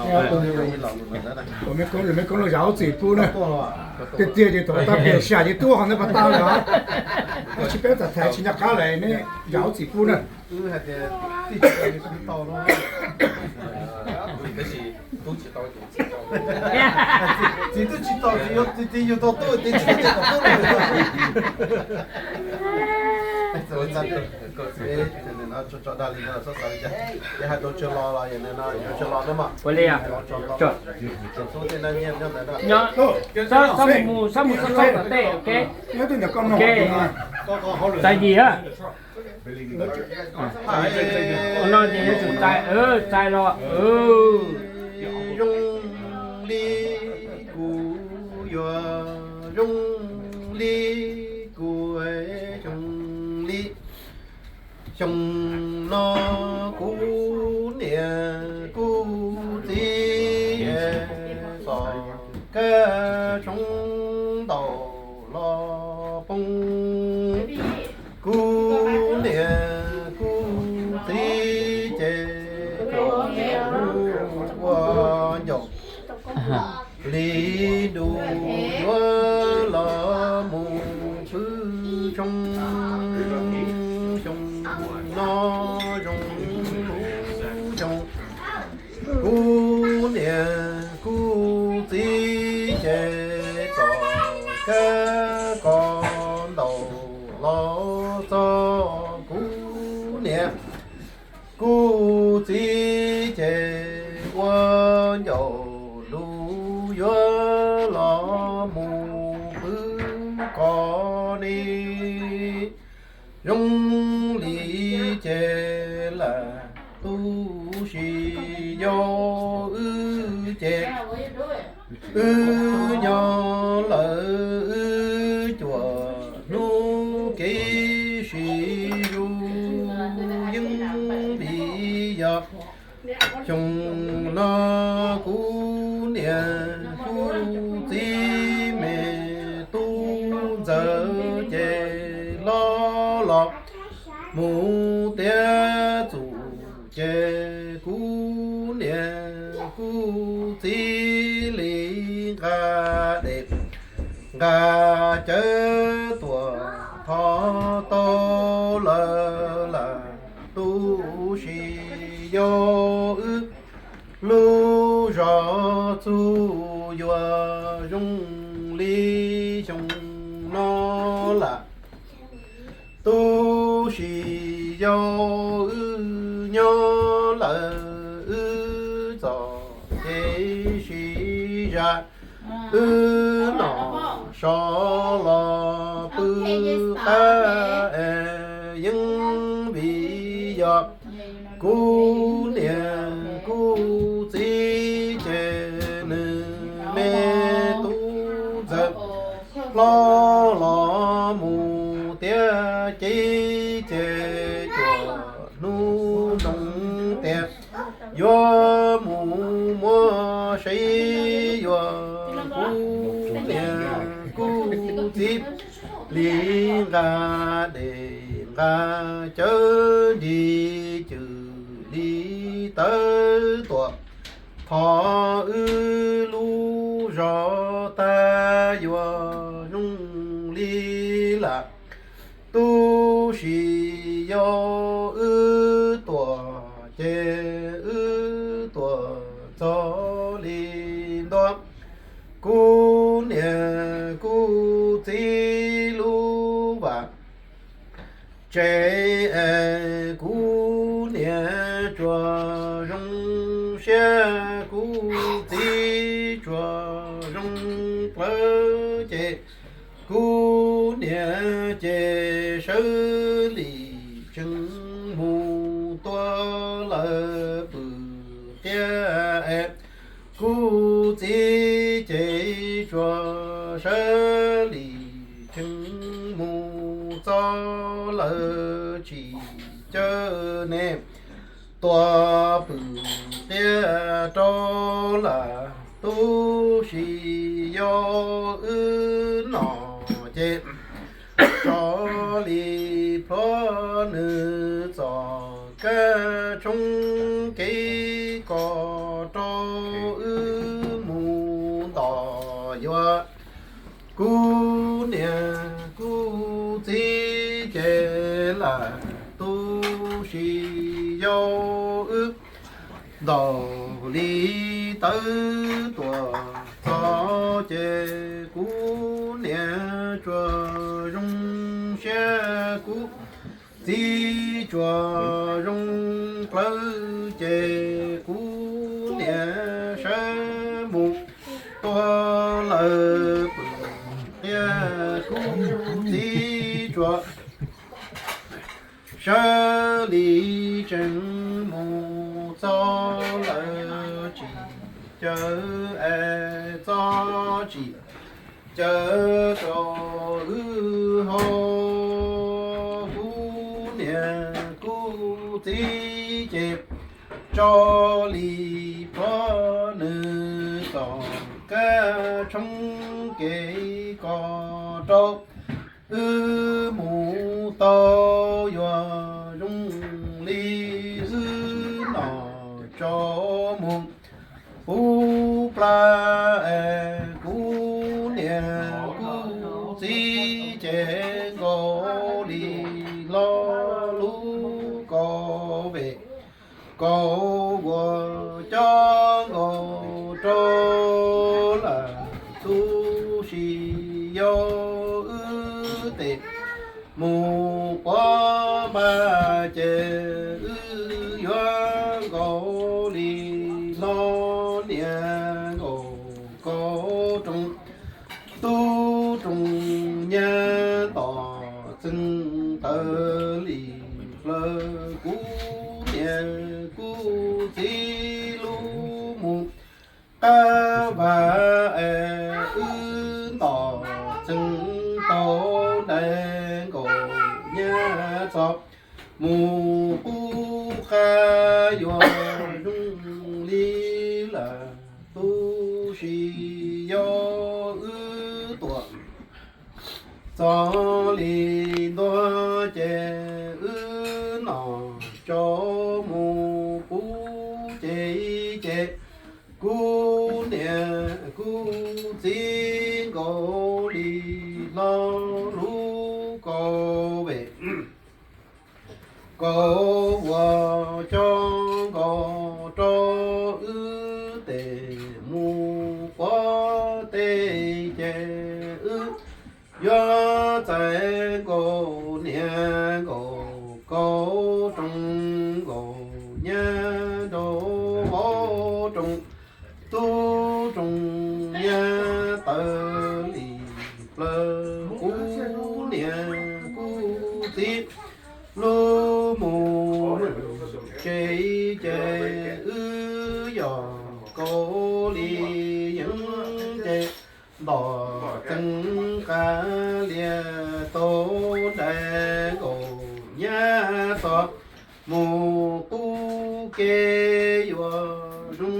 Tus me koob, tus me koob los zam aub txim pub na. Tiag tiag ces thaum tag kis xya ces tuaj ho ntawd pas tag lawm. Tsis peb txawm thaiv tsis nco qab lawm ne, zam aub txim pub na. Txiv twb tsis tau, txiv yug tau tuaj, txiv tsis tau tuaj. Tso dag li no, txhob xav li cas. Ces hais rau tsawg los los, no yuav tsawg los no mas. Ua li, txhob mus, txhob mus xab loj tom tej, ok. Txais yim a. No ces yuav tsum txais, txais los. Zoo li kuv yuav zoo li kuv, xyoo li. Xyoo no kuv niam kuv txiv txoj kab tshoob ntaus los poob. Kuv niam kuv txiv ces ua ncaus li ntuj yuav los mus pw tshoob. Xyoo no zoo lub xyoo, kuv niam kuv txiv ces txoj kab ko ntaus los txog kuv niam kuv txiv ces ua ncaus ntuj yuav los mus pw ko ni. Zoo li ces lawm, tus tsis yog wb ces wb nyob lawm wb cuaj hnub kev sib zus yeej vim yog xyoo no kuv niam kuv txiv me tub ntxawm ces loj los mus tiav txuj ces kuv niam kuv txiv li nqa dej nqa cawv tuaj thov tau lawm lawm, tus tsis yog wb lub zos txuj yuav zoo li xyoo no lawm. Tus tsis yog wb nyob lawm wb txoj kev sib zam, wb nom so los pw qab es yeej vim yog kuv niam kuv txiv ces nws me tub ntxawg hlob los mus tiav cib ces cuaj hnub noo tias yuav mus muab seb yuav kuv niam kuv txiv li nqa dej nqa cawv nrig cwm li tawv tuaj thov wb lub zos tag yuav zoo li lawm. Tus tsis yog wb tuaj ces wb tuaj txog li ntua kuv niam kuv txiv lub vaj tsev es kuv niam tsuas zoo siab kuv txiv tsuas zoo plawv ces kuv niam ces sawv li tsees mus tua lawm pw qiab es kuv txiv ces tsuas sawv li tsees mus txog lawm tsis caw ne tuaj pw qiab rau lawm. Tus tsis yog wb nom ces tso li plhuav nws txoj kab tshoob kev ko rau yuav kuv niam kuv txiv ces lam tu sis yau wb ntaus li tawv tuam txog ces kuv niam tsuas zoo siab kuv txiv tsuas zoo plawv ces kuv niam sawv mus tua lawm pwm qia kuv txiv tsuas sawv li tseem mus txog lawm tsis caw es txog tsis caw rau wb haus kuv niam kuv txiv ces tso li pov nws txom kab tshoob kev ko rau wb mus tau yuav zoo li wb nom tso mus puv pla es kuv niam kuv txiv ces nkaus li hlo lub kaus vem kaus vuas coj nkaus rau lawm tu sis yau wb tes mus quav npab ces wb yuav nkaus li hlo niam nkaus kaus roos tub roos nyab tom txeeg tawv li plaws kuv niam kuv txiv lub mus qab vas es wb ntom txeeg tau ntais nkaus nyab txog mus qub qab yuav zoo li lawm tu sis yau wb tuam txog li ntua ces wb nom tso mus puv ces ces kuv niam kuv txiv nkaus li hlo lub kaus vem kaus vuas coj nkaus rau wb tes mus quav teb ces wb yuav txais nkaus niam nkaus kaus roos nkaus nyab nraug vauv roos tub roos nyab tawv li plaws kuv niam kuv txiv lub mus tsev ces wb yog kaus li yeeb ces ntom txeeg qab lias tau ntais nkaus nyab txog mus qub kev yuav zoo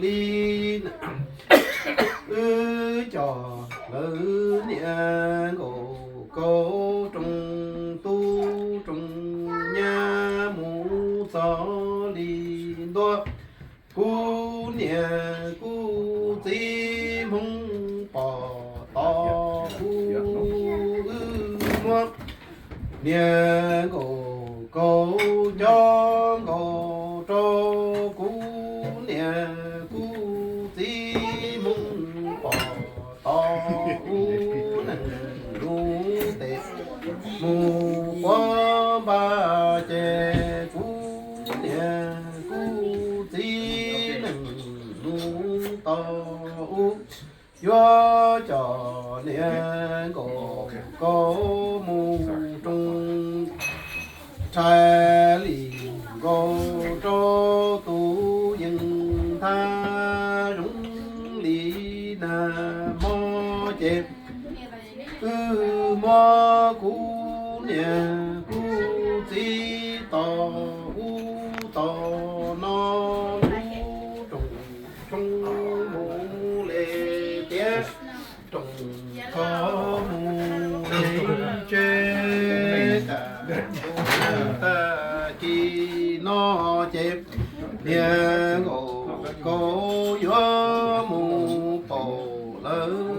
li wb cov lawv niam nkaus kaus roos tub roos nyab mus txog li ntua kuv niam kuv txiv hmoob pom tau kuv wb muab niam nkaus kaus coj nkaus rau kuv niam kuv txiv hmoob pom tau wb nees lub tes mus quav npab ces kuv niam kuv txiv nees lub tau wb yuav cov niam nkaus kaus mus roos rhais li nkaus rau tus yees thab zoo li nag hmo ces wb muab kuv niam kuv txiv tos ub tos no lub roos tshoob mus li tiab roos kho mus li tse tas tag kis no ces niam nkaus kaus yuav mus pom lawv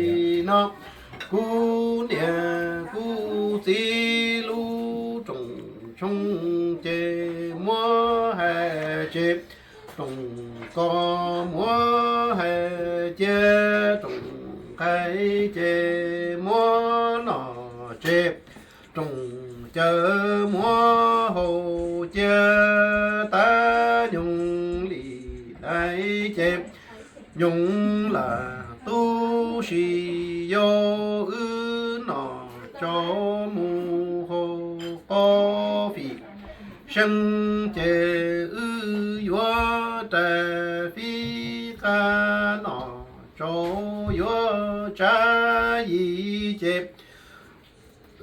li no. Kuv niam kuv txiv lub rooj tshoob ces muab hais tseg, rooj kos muab hais cia, rooj nqaij ces muab noj tseg, rooj cawv muab haus cia, tab nyoog li ntawd ces nyoog lam tu siv yau wb noj tsau mus haus qos fim seeb ces wb yuav rais fib qab noj tsau yuav tsab yim ces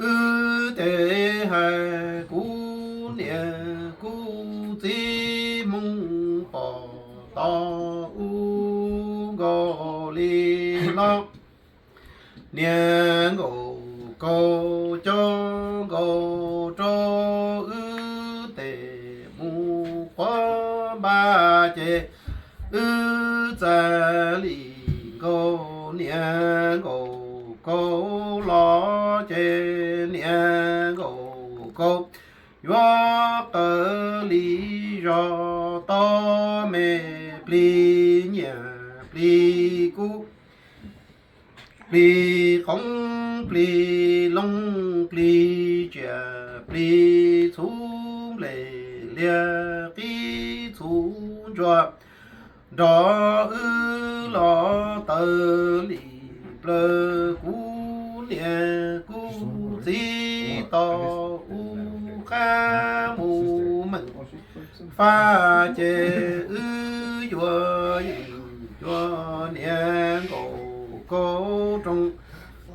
wb ces hais kuv niam kuv txiv hmoov pom tau ub nkaus li no. Niam nkaus kaus coj nkaus rau wb tes mus qhuav npaj ces wb txais li nkaus niam nkaus kaus los ces niam nkaus kaus yuav qawv li zog tau me plig nyiaj plig kub, plig qoob plig loo, plig tsiaj plig txhu, nplej liaj qib txhu ntsuag, nrog wb los taws li plaws kuv niam kuv txiv tau ub qab mus meem faj ces wb yuav yeem yuav niam nkaus kaus rooj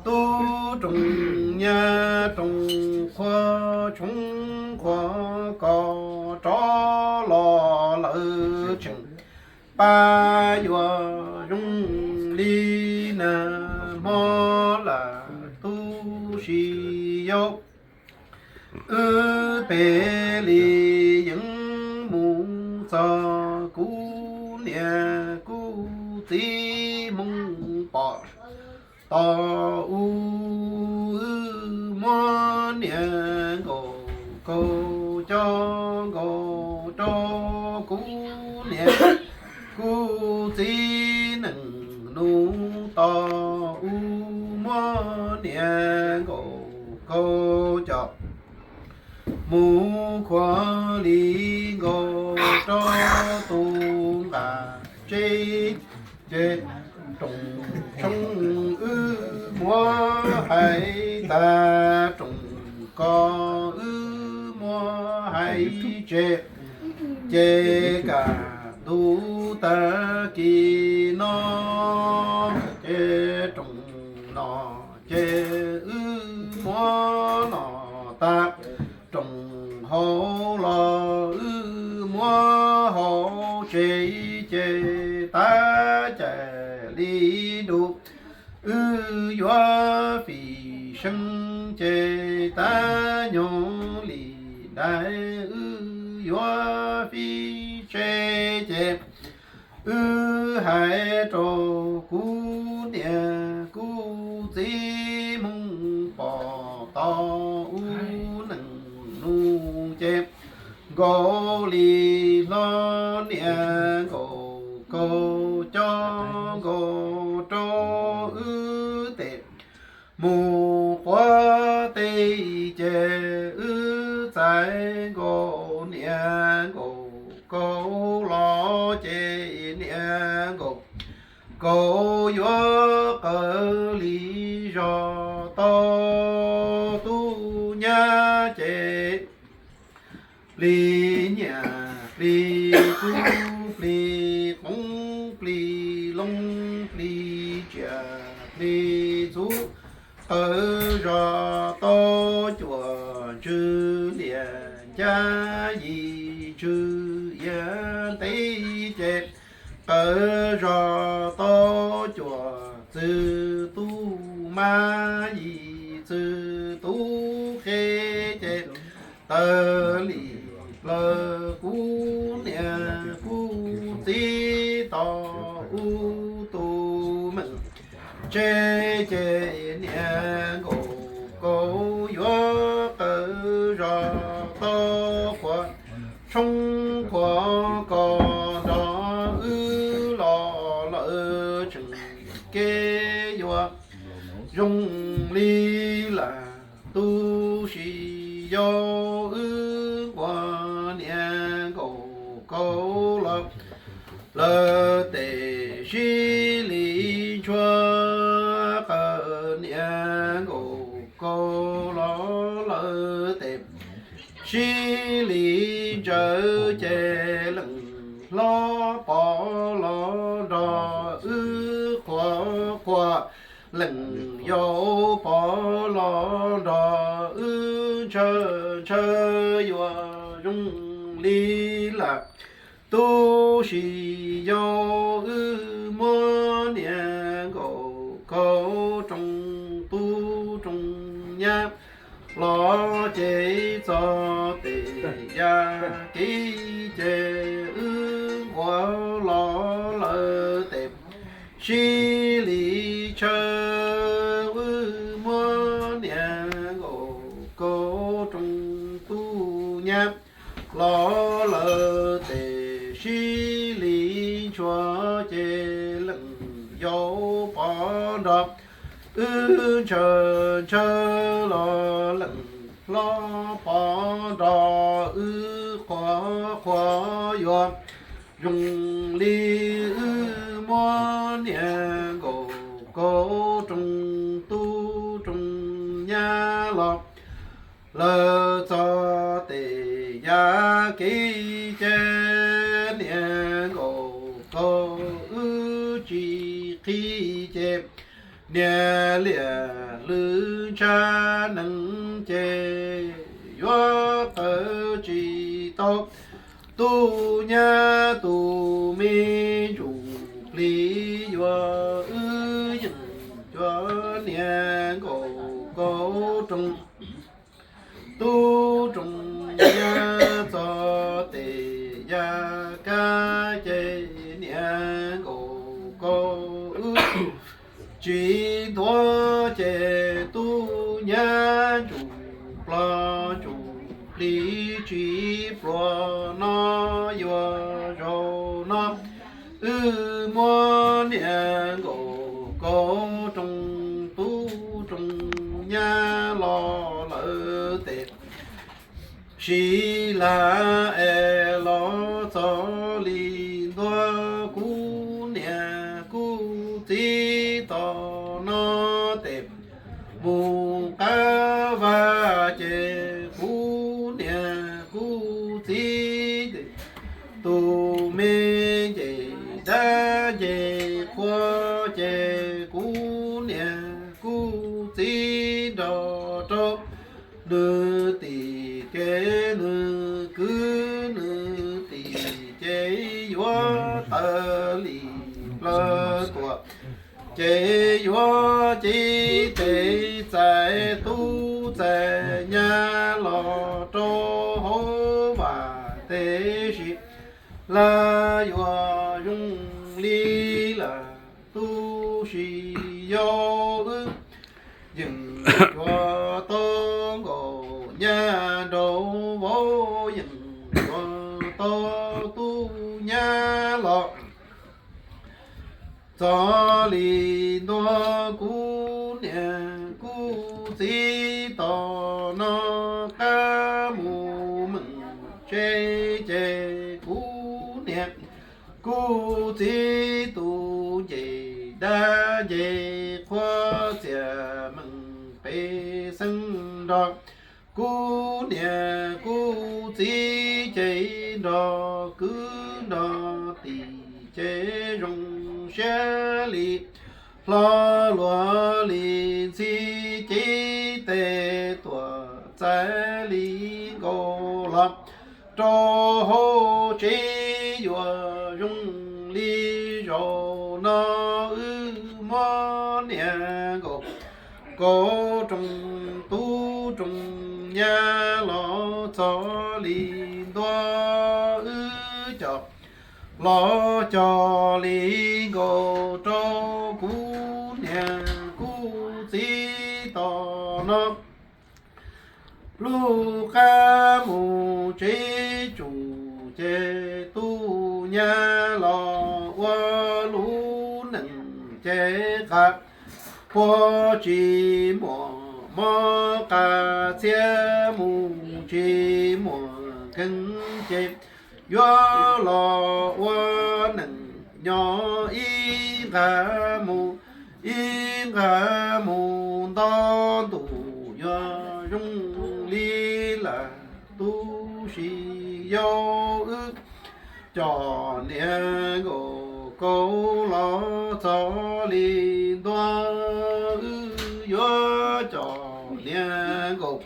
tub rooj nyab rooj qhuav tshoob qhuav kos rov los lawm tseem pab yuav zoo li nag hmo lam tu siv yau. Wb pem li yeej mus txog kuv niam kuv txiv hmoov pom tau ub, wb muab niam nkaus kaus coj nkaus rau kuv niam kuv txiv neej nus tau ub, muab niam nkaus kaus coj mus khuav li nkaus rau tus nqaj tsev ces rooj tshoob wb muab hais tas, rooj kos wb muab hais tseg, ces kaj ntug tag kis no ces rooj noj ces wb muab noj tag, rooj haus los wb muab haus tseg, ces tab cais li ntuj wb yuav fij seeb, ces tab nyoog li ntawd wb yuav fij tseg, ces wb hais rau kuv niam kuv txiv hmoov pom tau ub, neej nus ces nkaus li hlo, niam nkaus kaus coj nkaus rau wb tes mus quav teb, ces wb txais nkaus niam nkaus kaus los, ces niam nkaus kaus yuav qawv li zog tau tus nyab, ces plig nyiaj plig kub, plig qoob plig loo, plig tsiaj plig txhu, qawv zog tau cuaj ntsws liaj ncaj, yim ntsws iav ntev, ces qawv zog tau cuaj txwm tub mab, yim txwm tub qhe, ces tawg li plaws kuv niam kuv txiv tau ub tus meej tseb ces niam nkaum kaum yuav qawm zos tau qhuav tshoob qhuav kos nrog wb los lawm tseem kev yuav zoo li lawm. Tu sis yau wb nquag niam nkaum kaum los lawm tes sib li ntshua qawm niam nkaum kaum los lawm tes sib li ntsaws ces leej hlob pov los nrog wb qhuav qhuav, leej yau pov los nrog wb ntshaw ntshaw yuav zoo li lawm. Tu sis yau wb muab niam nkaum kaum roos tub roos nyab los ces txog tes ya kev ces wb nquag los lawm tes sib li tshaw wb muab niam nkaum kaum roos tub nyab los lawm tes sib li ntshua ces leej yau pov nrog wb ntshaw ntshaw los leej hlob pov nrog wb qhuav qhuav yuav zoo li wb muab niam nkaum kaum roos tub roos nyab los lawm txog tes ya kev ces niam nkaum kaum wb tsis qhib ces niam liam lwm ntshav nees ces yuav qawm tsis tau tub nyab tus me ntsuj plig yuav wb yeem cuag niam nkaum kaum roos tub roos nyab txog tes ya kab ces niam nkaum kaum wb tsis nthuav ces tub nyab ntsuj plog ntsuj plig tsis pluag no yuav zaum no wb muab niam nkaum kaum roos tub roos nyab los lawm tes sib laj es los txog li ntua kuv niam kuv txiv tom no tes mus qab vaj ces kuv niam kuv txiv tus me nce dab nce qhua ces kuv niam kuv txiv nrog rau nws tim kev nws kwv nws tim ces yuav tawm li plaws tuaj ces yuav cia tes txais tub txais nyab los rau hauv vaj teb sis laj yuav zoo li lawm. Tu sis yau wb yeej yuav tau nkaum nyab nraug vauv yeej yuav tau tub nyab los txog li ntua kuv niam kuv txiv tom no qab mus meem tsev ces kuv niam kuv txiv tus nce dab nce qhua txias meem pej xeem nrog kuv niam kuv txiv ces nrog kwv nrog tij ces zoo siab li hlo luag li ntxhi ces tes tuaj txais li nkaus los rau hauv tsev yuav zoo li zaum no wb muab niam nkaus kaum roos tub roos nyab los txog li ntua wb coj los cog li nkaus rau kuv niam tom no. Lub qab mus tsev tsuj ces tus nyab los ua lub neej ces qas puag tsis muaj mob, qas txhiab mus tsis muaj nkeeg ces yuav los ua neej nyob ib nqa mus ib nqa mus nto ntuj yuav zoo li lawm. Tu siv yau wb cov niag nkauj, kaus los txog li ntua, wb yuav cov niag nkauj,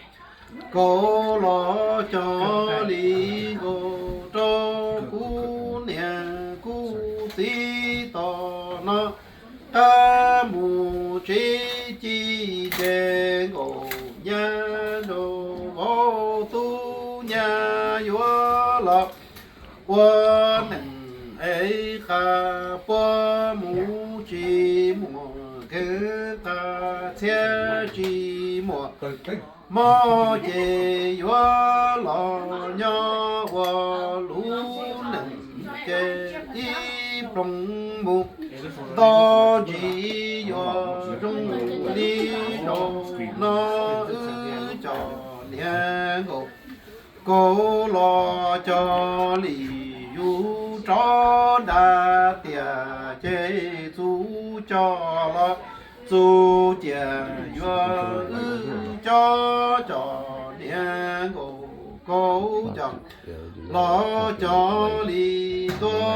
kaus los cog li nkaus rau kuv niam kuv txiv tom no. Qab mus tsev ci ces nkauj nyab nrog vauv tub nyab yuav los ua neej es qas puag mus tsis muaj nkeeg, qas txhiab tsis muaj mob ces yuav los nyob ua lub neej ces ib ploog mus nto ntsis yuav zoo li zaum no. Wb cov niag nkauj, kaus los cog li yus rov nram tiaj ces txus cog los txus cia, yuav wb cov cov niag nkauj, kaus cog los cog li ntua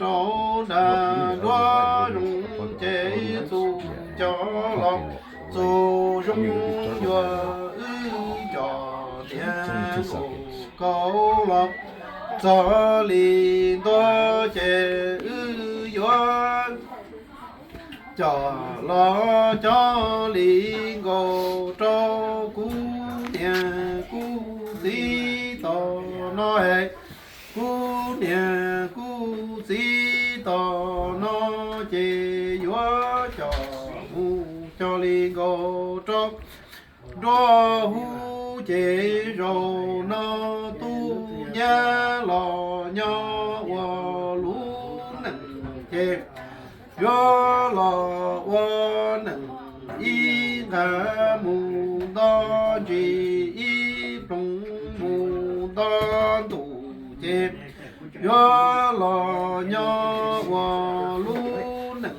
rau nram nruab zoov ces txus cog los txus zoo, yuav wb cov niag nkauj, kaus los txog li ntua ces wb yuav cog los cog li nkaus rau kuv niam kuv txiv tom no es. Kuv niam kuv txiv tom no ces yuav cog mus cog li nkaus rau nruab huv ces zaum no tus nyab los nyob ua lub neej ces yuav los ua neej ib nqa mus nto ntsis ib ploog mus nto ntuj ces yuav los nyob ua lub neej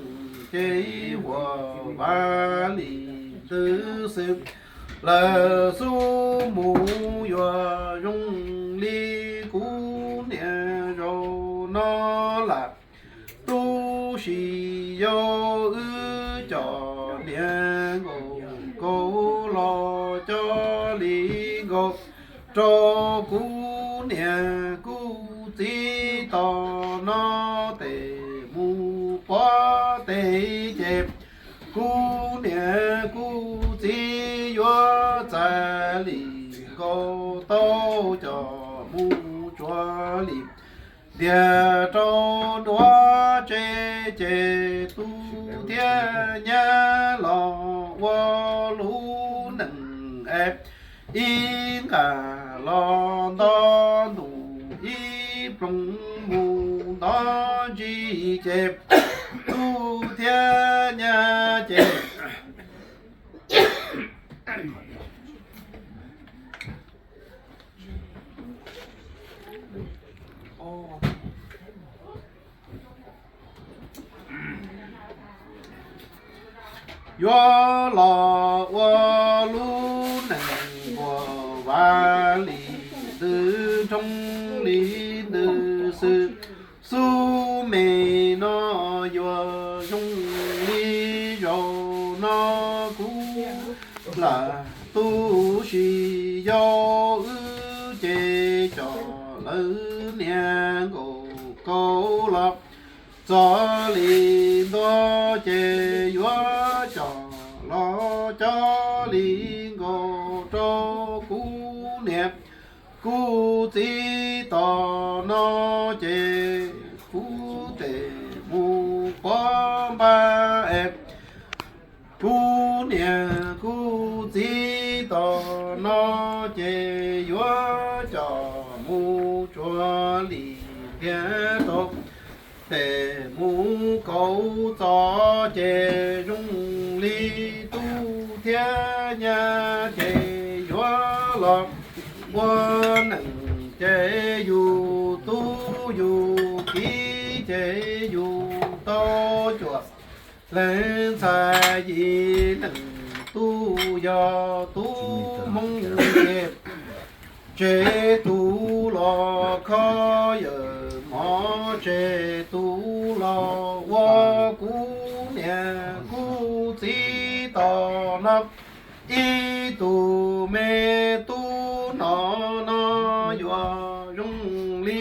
ces huam vam li ntawd xwb. Lawv xub mus yuav zoo li kuv niam zaum no lawm. Tu siv yau wb cov niag nkauj, kaus los cog li nkaus rau kuv niam kuv txiv tom no. Tes mus pov tes ces kuv niam kuv txiv yuav txais li nkaus tau cog mus tsuav li ntiag rau nruab tsev ces tub thiab nyab los ua lub neej es ib nqa los nto ntuj ib ploog mus nto ntsis ces tub thiab nyab ces yuav los ua lub neej huam vam li ntawd, nroo li ntawd xwb. Xub me no yuav zoo li zaum no kuv lam tu siv yau wb ces cov lawv niag nkauj, kaus los txog li ntua ces yuav cog los cog li nkaus rau kuv niam kuv txiv tom no ces kuv tes mus pov npab es kuv niam kuv txiv tom no ces yuav coj mus tsuas li ntiag rau tes mus kaus txos ces zoo li tub thiab nyab ces yuav los ua neej ces yus tub yus kiv ces yus tau cuam leej ntxhais yim leej tub yog tub Hmoob ces tseg tus los kho yawm mov, tseg tus los ua kuv niam kuv txiv tom no ib tug me tub no, no yuav zoo li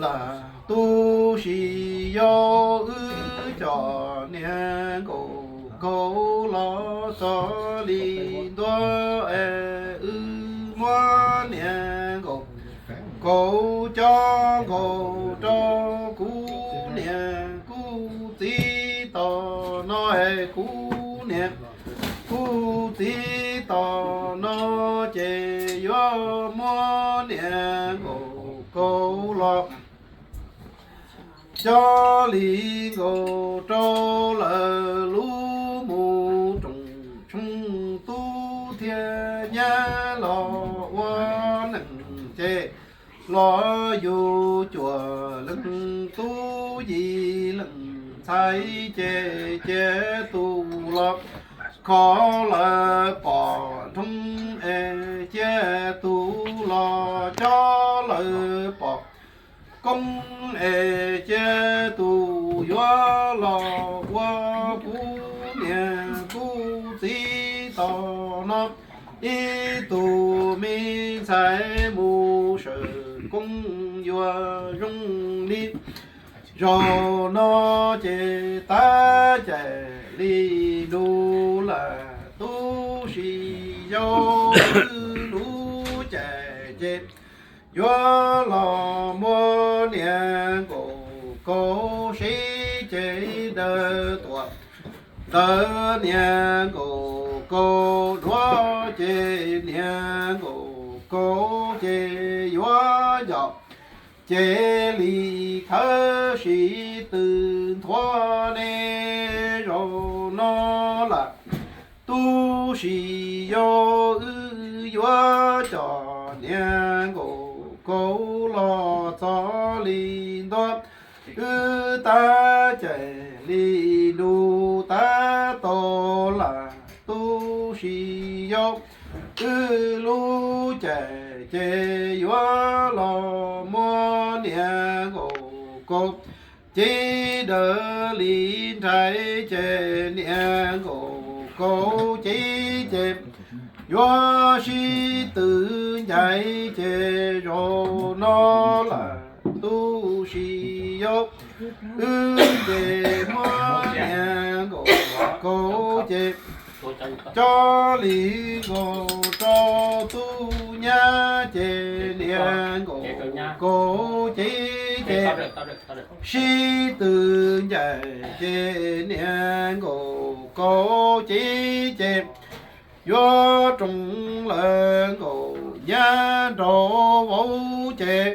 lawm. Tus sis yog wb cov niag nkaus kaus los txog li ntua es wb muab niag nkaus kaus cob nkaus rau kuv niam kuv txiv tom no es kuv niam kuv txiv tom no ces yuav muab niag nkaus kaus los coj li nkaus rau lawv lub mus roos tshoob, tub thiab nyab los ua neej ces los yus cuam leej tub yim leej ntxhais ces cia tus los kho lawv pom nroo es cia tus los cob lawv pom koob es cia tus yuav los ua kuv niam kuv txiv tom no ib tug me ntxhais mus sawv koob yuav zoo li. Zaum no ces tab cais li ntu lawm, tub sis yog wb lub caij ces yuav los muab niag nkaus kaus seb ces daws tuam ntawd niag nkaus kaus duav ces niag nkaus kaus ces yuav yog ces li khawv sib tw nthuav ne. Zaum no lawm, tub sis yog wb yuav coj niag nkaus kaus los txog li ntua, wb tab cais li ntu tab tau lawm, tub sis yog wb lub caij ces yuav los muab niag nkaus kaus ces daws li nrhais ces niag nkaus kaus ces, ces yuav sib tw ncaim ces zaum no lawm, tub sis yog wb ces muab niag nkaus kaus ces coj li nkaus rau tub nyab ces niag nkaus kaus ces, ces sib tw ncaim ces niag nkaus kaus ces, ces yuav roos lawv nkaus nyab nraug vauv ces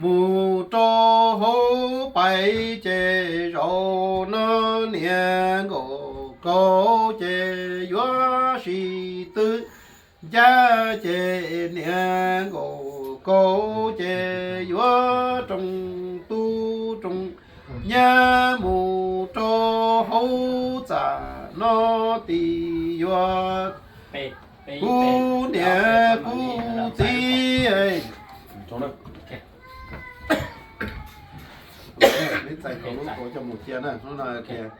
mus rau hauv pais ces zaum no niag nkaus kaus ces yuav sib tw ncaj ces niag nkaus kaus ces yuav roos tub roos nyab mus rau hauv txaj no tim yuav kuv niam kuv txiv. Neb txais kaus lub kaus coj mus cia na, hnub no tias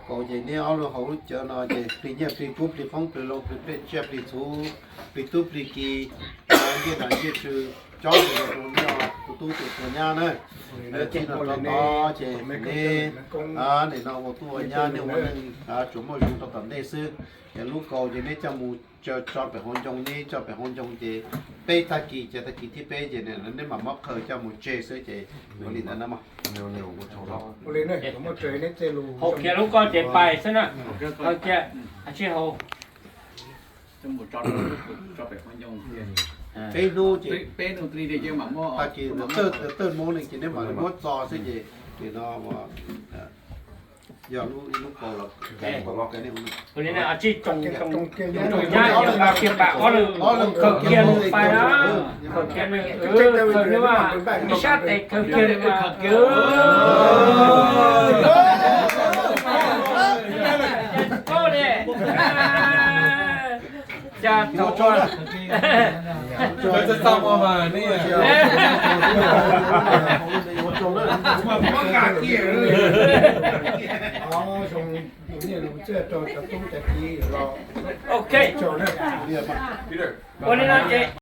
kaus ces neb ob lub hauv lub cawv no ces plig nyiaj plig kub plig foob plig loo plig pej tsiaj plig txhuv plig tub plig ki, ncej nas ncej tsw cob rau neb os. tus tub tus nyab na. Txij no rau tod ces neb, nim no ua tub ua nyab neb ua neej tsuas muaj zoo rau tom ntej xwb. Ces lub kaus ces neb coj mus tso pem hauv ncoo, neb tso pem hauv ncoo ces peb tag kis ces tag kis thib peb ces neb mam muab qhaws coj mus tseg xwb ces ua li ntawd na mog. Haus kiag lub ko ces pais xwb na. Haus kiag, tsis haus. Peb hnub ces tag kis tawj hmoov li ces neb mam muab txo xwb ces nim no yog lub ib lub kaus los. Ua li na, tsis tsoom, tsoom nyab ces kiag pam ob leeg, khaws kiag nws pais na. Khaws kiag nws, khaws nws mas, ib sab tes khaws kiag nws mas. Cas tau, ok, ua li no ces